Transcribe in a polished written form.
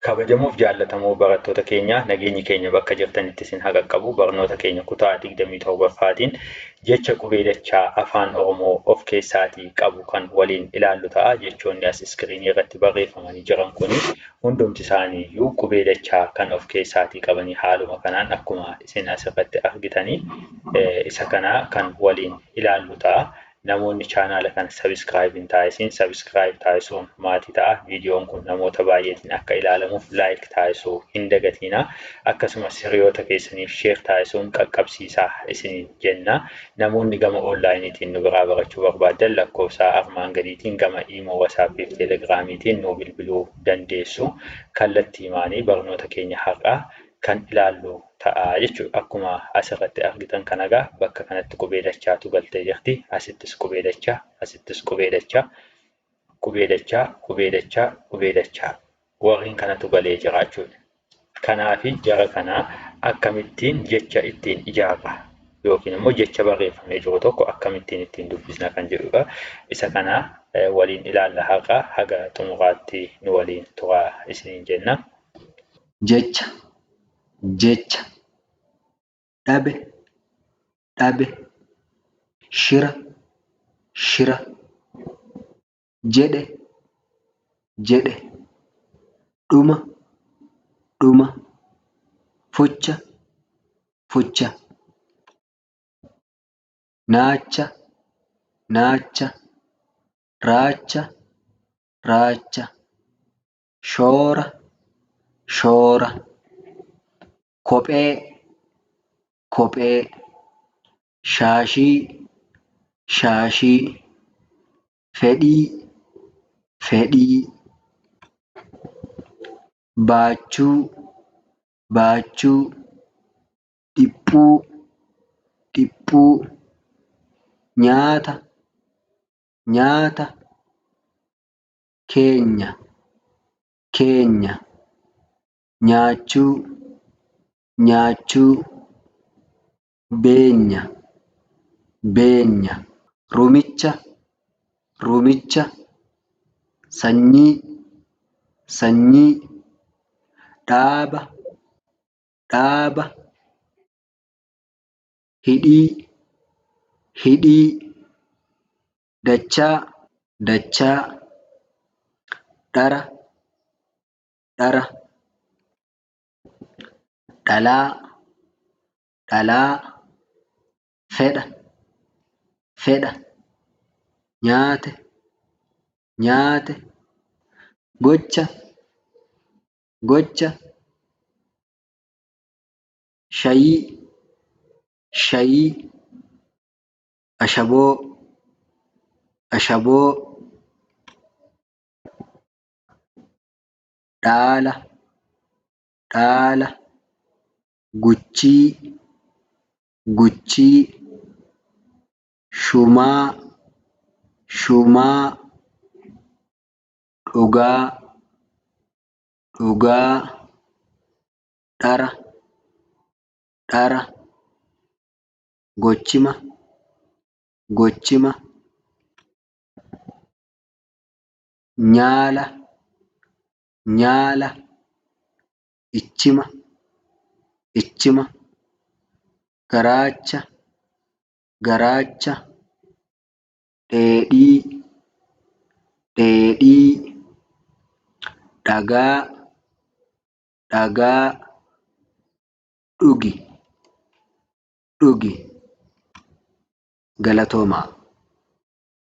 Kabajamoo fi jaallatamoo barattoota keenya, nageenyi keenya bakka jirtanitti isin haa qaqqabu. Barnoota keenya kutaa 27ffaatiin jecha qubee dachaa Afaan Oromoo of keessaatii qabu kan waliin ilaallu ta'a. Jechoonni as iskiriinii irratti barreeffamanii jiran kun hundumti isaaniiyyuu qubee dachaa kan of keessaatii qabanii, haaluma kanaan akkuma isin asirratti argitanii isa kana kan waliin ilaallu ta'a. Namoonni chaanaala kana subscribe hin taasisiin subscribe taasisuun maatii ta'a. Viidiyoon kun namoota baay'eetiin akka ilaalamuuf like taasisuu hin dagatiina. Akkasumas hiriyoota keessaniif share taasisuun qaqqabsiisaa isiniin jenna. Namoonni gama onlaayiniitiin nu biraa barachuu barbaaddan lakkoofsa armaan gadiitiin gama Imo, WhatsAppii fi Telegiraamiitiin nu bilbiluu dandeessu. Kallattii maanii barnoota keenya har'aa kan ilaallu ta'a jechuudha. Akkuma asirratti argitan kana egaa bakka kanatti qubee dachaatu galtee jirti. Asittis qubee dachaa, asittis qubee dachaa, qubee dachaa, qubee dachaa, qubee dachaa. Warreen kanatu galee jira jechuudha. Kanaafi jara kanaa akkamittiin jecha ittiin ijaarra yookiin immoo jecha barreeffamee jiru tokko akkamittiin ittiin dubbisna kan jedhudha. Isa kana waliin ilaalla har'a, haga xumuraatti nu waliin turaa isiniin jenna. Jecha, jecha, dhabe, dhabe, shira, shira, jedhe, jedhe, dhuma, dhuma, fucha, fucha, naacha, naacha, raacha, raacha, shoora, shoora, kophee, kophee, shaashii, shaashii, fedhii, fedhii, baachuu, baachuu, dhiphuu, dhiphuu, nyaata, nyaata, keenya, keenya, nyaachuu, nyaachuu, beenya, beenya, rumicha, rumicha, sanyii, sanyii, dhaaba, dhaaba, hidhii, hidhii, dachaa, dachaa, dhara, dhara, dhalaa, dhalaa, fedha, fedha, nyaate, nyaate, gocha, gocha, shayii, shayii, ashaboo, ashaboo, dhaala, dhaala, guchii, guchii, shumaa, shumaa, dhugaa, dhugaa, dhara, dhara, gochima, gochima, nyaala, nyaala, ichima, ichima, garaacha, garaacha, dheedhii, dheedhii, dhagaa, dhagaa, dhugi, dhugi. Galatoomaa.